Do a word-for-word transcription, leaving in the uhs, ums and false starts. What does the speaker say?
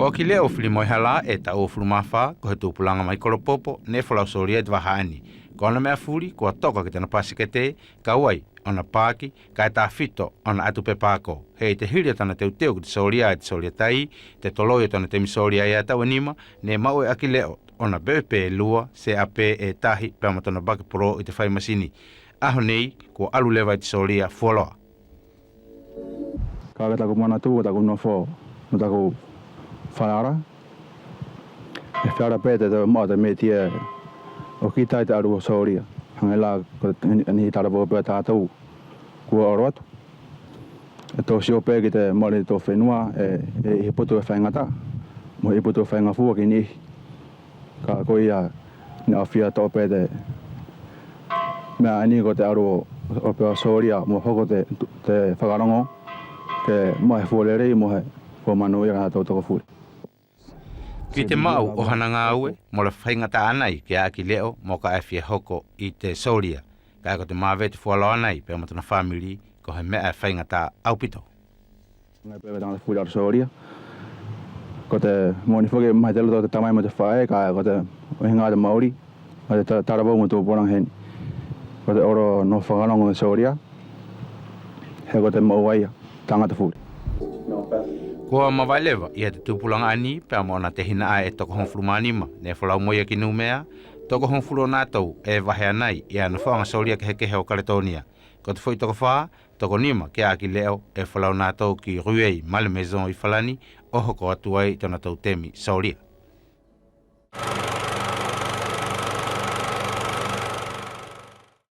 Ko Akileʻo Filimoehala, e taʻu uafulu ma fā, ko he tupulaga mai Kolopopo, neʻe folau solia ʻi te vaha ʻaeni. Ko ʻona meʻa fuli kua toka ki tona pasikete, kau ai ʻona paki, kae tafito ʻona atu pepa ako. He ʻi te hili ʻo tana teuteu ki te solia ʻi te solia tai, te toloi ʻo tona temi solia ia taʻu ʻe nima, neʻe maʻu e Akileʻo ʻona pepe ʻe lua, se ape ʻe tahi, pea mo tona bakipolo ʻi te fai masini. ʻAho nei kua alu leva ʻi te solia fualoa. Kaʻe ko taku manatu, ko taku nofo, mo taku falala, ʻe feala pe te maʻu te meʻa ʻo kita ʻi te alu ʻo solia. Hage la ko ʻeni talavou pe ʻa tatou kua olo atu. ʻE tou sio pe ki te maʻuli ʻo tou fenua, ʻe, ʻe ʻi he potu ʻe faigataʻa mo ʻi he potu ʻe faigafua ki niʻihi. Kaʻe koia neʻe ʻafia toʻo pe te meʻa ʻaeni ko te alu ʻo, ʻo pe ʻo solia mo hoko te, te fakalogo ke maʻu he fua lelei mo he fua manuia ki tatou toko fuli. Ki te maʻu ʻo hana gaue mo te faigataʻa ʻaeni kia Akileʻo moka ʻe fia hoko ʻi te solia. Kaʻe ko te mavete fualoa ʻaeni pea mo tona famili ko he meʻa ʻe faigataʻa ʻaupito. Gaue pe ko tagata fuli ʻalu solia. Ko te moʻoni foki ʻe maʻu te loto ʻo te tamai mo te faʻe, kaʻe ko te ʻuhiga ʻo te maʻuli ʻo te ta-, talavou mo tupulaga heni. Ko te olo ʻo fakalogo ki te solia. He ko te maʻu ia tagata fuli. Kua mavae leva ia te tupulaga ʻaeni pea mo ʻona tehina ʻae ʻe toko hogofulu ma nima neʻe folau mo ia ki Numea, toko hogofulu ʻo natou ʻe vahe ʻaeni ia nofoʻaga solia kehekehe ʻo Kaletonia. Ko te foʻi toko fā, toko nima kia Akileʻo ʻe folau natou ki Rueil Malmaison ʻi Falani ʻo hoko atu ai tonatou temi solia.